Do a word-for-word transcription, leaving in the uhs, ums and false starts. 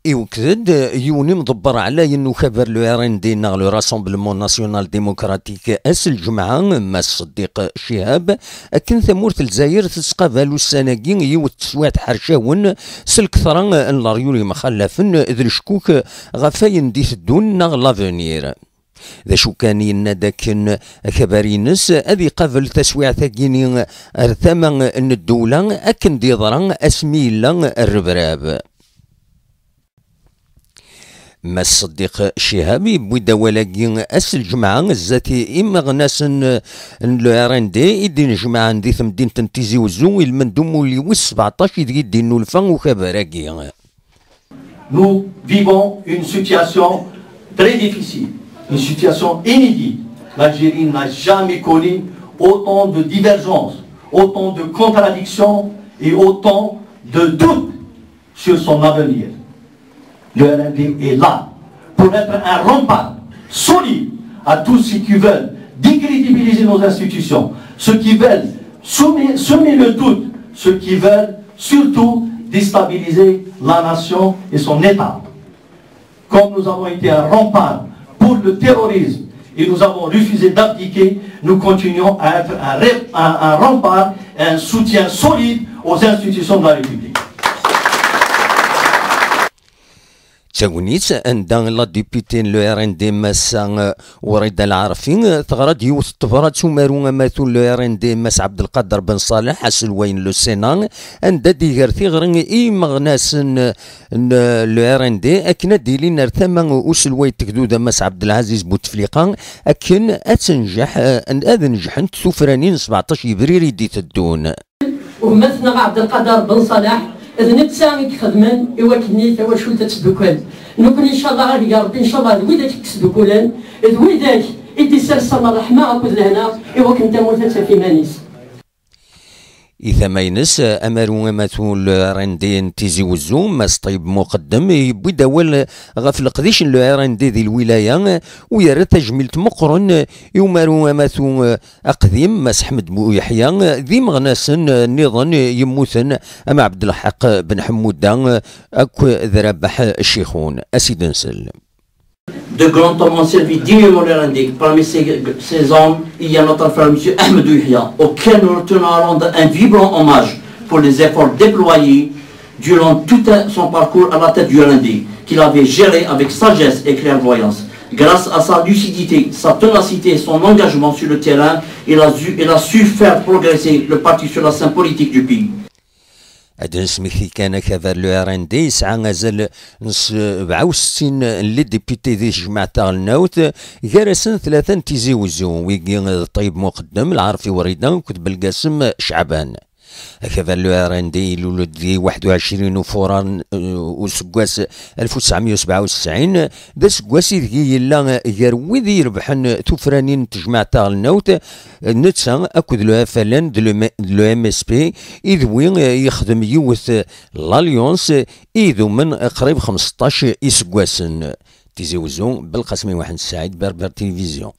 Iwekked-d yiwen imḍebber ɛlayen n ukabar le R N D neɣ le Rassemblement National Démocratique ass n lǧemɛa, Mass Seddiq Chihab, akken tamurt n Lezzayer tettqabal ussan-agi yiwet teswiɛt ḥercawen s lketṛa n leryul yemxallafen d leckuk ɣef wayen d-iteddun neɣ l'avenir. D acu kan, yenna-d akken akabar-ines ad iqabel taswiɛt-agi-ni ar tama n ddewla akken d-yeḍra asmi yella rrebrab. Mass Seddiq Chihab yewwi-d awal-agi ass n lǧemɛa zdat imeɣnasen n le R N D i d-inejmaɛen di temdint n Tizi Wezzu i lmend umulli wis sebɛeṭṭac ideg i d-innulfa ukabar-agi. Nous vivons une situation très difficile, une situation inédite. L'Algérie n'a jamais connu autant de divergences, autant de contradictions et autant de doutes sur son avenir. Le R N D est là pour être un rempart solide à tous ceux qui veulent décrédibiliser nos institutions, ceux qui veulent semer, semer le doute, ceux qui veulent surtout déstabiliser la nation et son État. Comme nous avons été un rempart pour le terrorisme et nous avons refusé d'abdiquer, nous continuons à être un, un, un rempart et un soutien solide aux institutions de la République. D tagnit anda la députée n le R N D Massa Wrida Lɛerfi teɣra-d yiwet n tebrat umaru amatu n le R N D Mass Ɛebdelqader Ben Ṣaleḥ, aselway n le Sénat, anda d-iger tiɣri i yimeɣnasen n le R N D akken ad d-ilin ar tama uselway n tegduda Mass Ɛebdelɛaziz Bouteflika akken ad tenjeḥ, ad nejḥent tufranin n sebɛeṭṭac yebrir i d-iteddun. Gma-tneɣ Ɛebdelqader Ben Ṣaleḥ, d netta i ixedmen i wakken-nni tawacult ad teddukel. Nekkni, ncallah, ad iger Rebbi, ncallah, d widak i yesdukkulen, d widak i d-isers ṛṛeḥma akked lehna i wakken tamurt ad taf iman-is. I tama-ines, amaru amatu n le R N D n Tizi Wezzu, Mass Ṭeyyeb Muqeddem, yewwi-d awal ɣef leqdic n le R N D di lwilaya, u yerra tajmilt meqqren i umaru amatu aqdim, Mass Ḥmed Buyeḥya, d imeɣnasen nniḍen yemmuten am Ɛebdelḥaq Ben Ḥemmuda akked Rabaḥ Cixun. A s-id-nsel. De grands hommes ont servi dignement le R N D. Parmi ces, ces hommes, il y a notre frère monsieur Ahmed Yahya, auquel nous tenons à rendre un vibrant hommage pour les efforts déployés durant tout son parcours à la tête du R N D, qu'il avait géré avec sagesse et clairvoyance. Grâce à sa lucidité, sa ténacité et son engagement sur le terrain, il a, su, il a su faire progresser le parti sur la scène politique du pays. Ad d-nesmekti kan akabar le R N D yesɛa azal n sebɛa u settin n les députés di tejmaɛt taɣelnawt, gar-asen tlata n Tizi Wezzu, wigi d Ṭeyyeb Muqeddem, Lɛerfi Wrida akked Belgasem Ceɛban. Akabar le R N D ilul-d di waḥed u ɛecrin ufurar n useggas alef u tesɛemya u sebɛa u tesɛin, d aseggas ideg yella gar wid irebḥen tufranin n tejmaɛt taɣelnawt, netta akked le F L N d le M S P, i d wi yexdem yiwet l'alliance i idumen qrib xmesṭac iseggasen. Tizi Wezzu, Belqasem Waḥed Saɛid, Berber Télévision.